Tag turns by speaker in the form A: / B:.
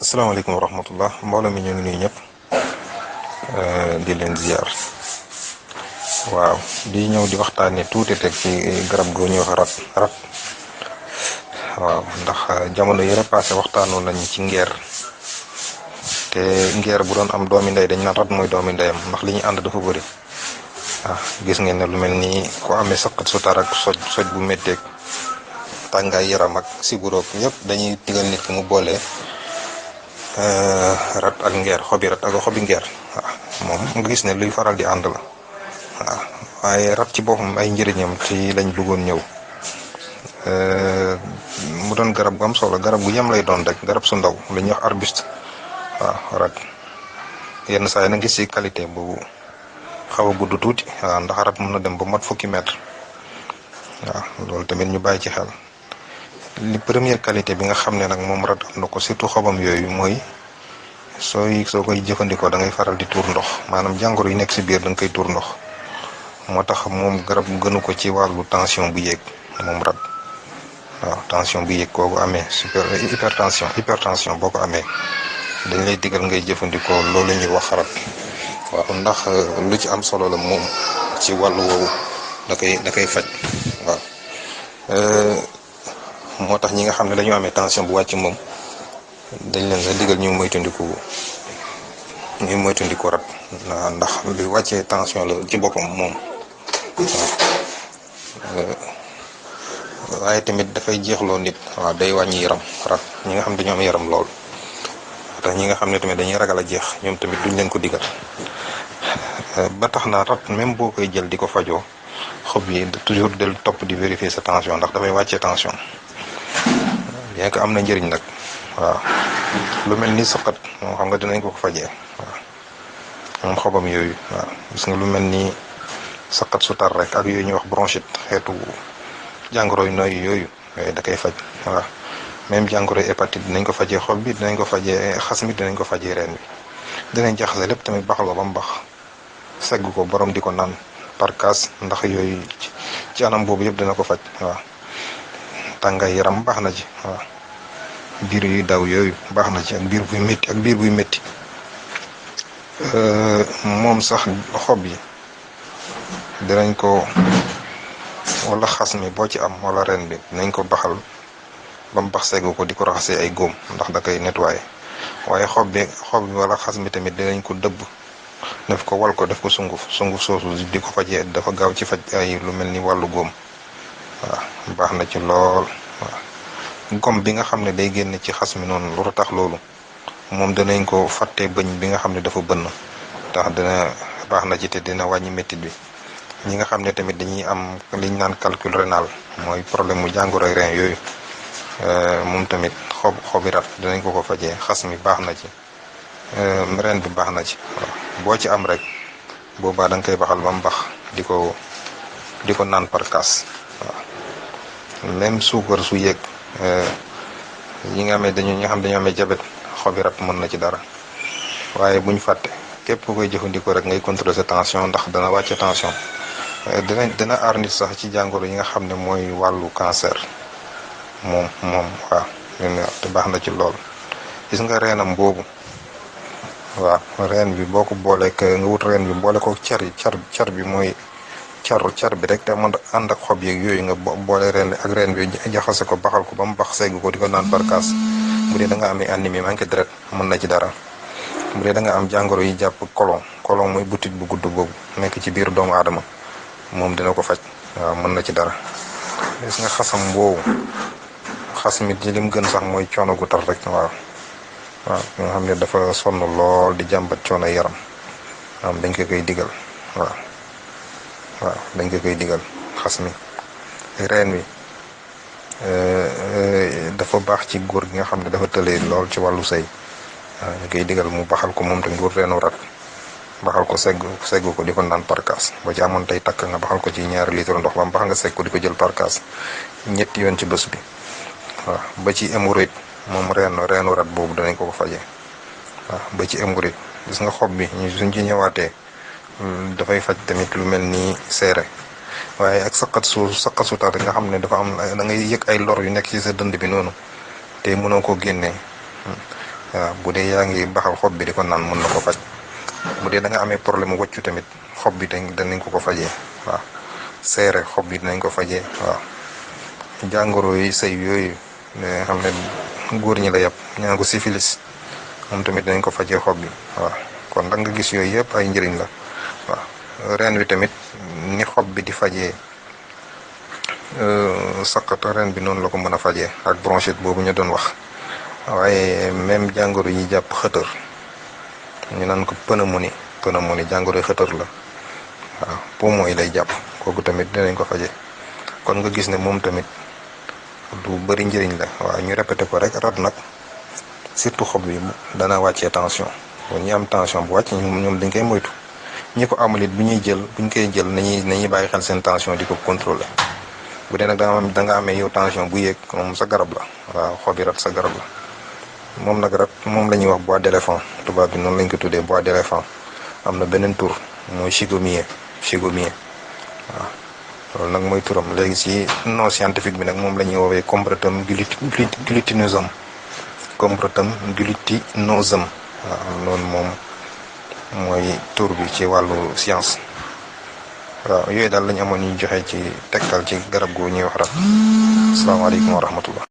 A: asalaamaaleykum wa rahmatullah mbooloo mi ñu ngi nuyu ñëpp di leen ziar waaw di ñëw di waxtaanee tuuti teg ci garab goo ñuy wax rat waaw ndax jamono yële passé waxtaanoon nañu ci ngeer te ngeer bu doon am doomi ndey dañ naan rat mooy doomi ndeyam ndax li ñu ànd dafa bëri gis ngeen ne lu mel ni ku amee saqat su tar ak soj bu métteeg tàngaay yaram ak siburoog ñëpp dañuy digal nit ki mu boole rat ak ngeer xobi rat ak xobi ngeer moom nga gis ne luy faral di ànd la waaye rat ci boppam ay njëriñam ci lañ bëggoon ñëw mu doon garab gu am solo garab gu yem lay doon rek garab su ndaw lu ñuy wax arbuste rat yenn saa yi na gis ci qualité bu xaw a gudd tuuti ndax rat mën na dem ba mat fukki mètre loolu tamit ñu bàyyi ci xel. li première qualité bi nga xam ne nag moom rat am na ko surtout xobam yooyu mooy soo koy jëfandikoo da ngay faral di tuur ndox maanaam jàngoro yi nekk si biir da nga koy tuur ndox moo tax moom garab gënu ko ci wàllu tension bu yéeg moom rat tension bu yéeg kooku amee hypertension boo ko amee dañ lay digal ngay jëfandikoo loolu la ñuy wax rat ndax lu ci am solo la moom ci wàllu woowu da koy faj moo tax ñi nga xam ne dañoo amee tension bu wàcc moom dañ leen sa digal ñu moytandiku rat ndax luy wàccee tension la ci boppam moom waaye tamit dafay jeexloo nit day wàññi yaram rat ñi nga xam ne dañoo am yaram lool tax ñi nga xam ne tamit dañuy ragal a jeex ñoom tamit duñ leen ko digal ba tax na rat même boo koy jël di ko fajoo xob yi toujours del topp di vérifier sa tension ndax dafay wàccee tension bien que am na njëriñ nag lu mel ni saqat moom xam nga dinañ ko fajee moom xobam yooyu gis nga lu mel ni saqat su tar rek ak yooyu ñuy wax bronchite xeetu jàngoro yu nooy yooyu da koy faj même jàngoro hépatite dinañ ko fajee xob bi dinañ ko fajee xas mi dinañ ko fajee reen bi dinañ jaxase lépp tamit baxal ko ba mu bax segg ko borom di ko naan par kaas ndax yooyu ci anam boobu yëpp dina ko faj tàngaay yaram baax na ci biir yu daw yooyu baax na ci ak biir buy métti moom sax xob yi dinañ ko wala xas mi boo ci am wala ren bi dinañ ko baxal ba mu bax segg ko di ko raxasee ay góom ndax da koy nettoyer waaye xob bi wala xas mi tamit dinañ ko dëbb def ko wal ko def ko sunguf soosu di ko fajee dafa gaaw ci faj ay lu mel ni wàllu góom baax na ci lool gom bi nga xam ne day génn ci xas mi noonu lu tax loolu moom danañ ko fàtte bëñ bi nga xam ne dafa bënn tax dina baax na ci te dina wàññi méttit bi ñi nga xam ne tamit dañuy am liñ naan calcul rénal mooy problème mu jàngoroy rein yooyu moom tamit xobi rat dinañ ko fajee xas mi baax na ci reen bi baax na ci boo ci am rek boobaa da nga koy baxal ba mu bax di ko naan par kaas même suukar su yéeg ñi nga xam dañoo amee jabet xobi rat mën na ci dara waaye buñ fàtte képp ku koy jëfandikoo rek ngay contrôler sa tension ndax dana wàcce tension dina aar nit sax ci jàngoro yi nga xam ne mooy wàllu cancer moom te baax na ci lool gis nga reenam boobu reen bi boo ko booleeg nga wut reen bi boole ko car bi mooy car bi rek te mën ànd ak xob yeeg yooyu nga boole reen bi jaxase ko baxal ko ba mu bax segg ko di ko naan par kaas bu dee da nga amee anémie manqué deret mën na ci dara bu dee da nga am jàngoro yi jàpp colon mooy butit bu gudd boobu nekk ci biir doomu aadama moom dina ko faj mën na ci dara gis nga xasam boobu xas mi ci lim gën sax mooy coono gu tar rek nga xam ne dafa sonn lool di jàmbat coono yaram dañ ko koy digal dañ ko koy digal xas mi reen wi dafa baax ci góor gi nga xam ne dafa tëlee lool ci wàllu sëy ñu koy digal mu baxal ko moom tamit wut reenu rat baxal ko segg ko di ko naan par kaas boo ci amoon tey takk nga baxal ko ci 2 litre ndox ba mu bax nga segg ko di ko jël par kaas 3 yoon ci bés bi ba ci hémorroïde moom reenu rat boobu danañ ko fajee ba ci hémorroïde gis nga xob bi suñ ci ñëwaatee dafay faj tamit lu mel ni seere waaye ak saqat su tar nga xam ne dafa am da ngay yëg ay lor yu nekk ci sa dënd bi noonu te mënoo koo génnee waaw bu dee yaa ngi baxal xob bi di ko naan mën na ko faj. bu dee da nga amee problème wëccu tamit xob bi danañ ko fajee waaw. seere xob bi dinañ ko fajee waaw. jàngoro yi sëy yooyu nga xam ne góor ñi la yàpp ñaa ko syphilis moom tamit dinañ ko fajee xob bi waaw. kon da nga gis yooyu yëpp ay njëriñ la waaw. reen wi tamit ni xob bi di fajee saqat reen bi noonu la ko mën a fajee ak bronchite boobu ñu doon wax. waaye même jàngoro yi jàpp xëtër ñu naan ko pneumonie jàngoro yi xëtër la waaw poumon yi lay jàpp kooku tamit dinañ ko faje kon nga gis ne moom tamit lu bari njëriñ la waaw. ñu répété ko rek rat nag surtout xob yi dana wàccee tension kon ñi am tension bu wàcc ñoom dañ koy moytu ñi ko amul it buñ koy jël nañuy bàyyi xel seen tension di ko contrôler. bu dee nag da nga amee yow tension bu yéeg moom sa garab la waaw xobi rat sa garab la. moom nag rat moom la ñuy wax bois d'éléphant tubaab bi noonu lañ ko tuddee bois d'éléphant am na beneen tur mooy chigomier waaw loolu nag mooy turam léegi ci nom scientifique bi nag moom la ñuy woowee Combretum glutinosum waaw loolu moom mooy tur bi ci wàllu science waaw yooyu daal lañu amoon ñu joxe ci tegtal ci garab gu ñuy wax rat asalaamaaleykum wa rahmatullah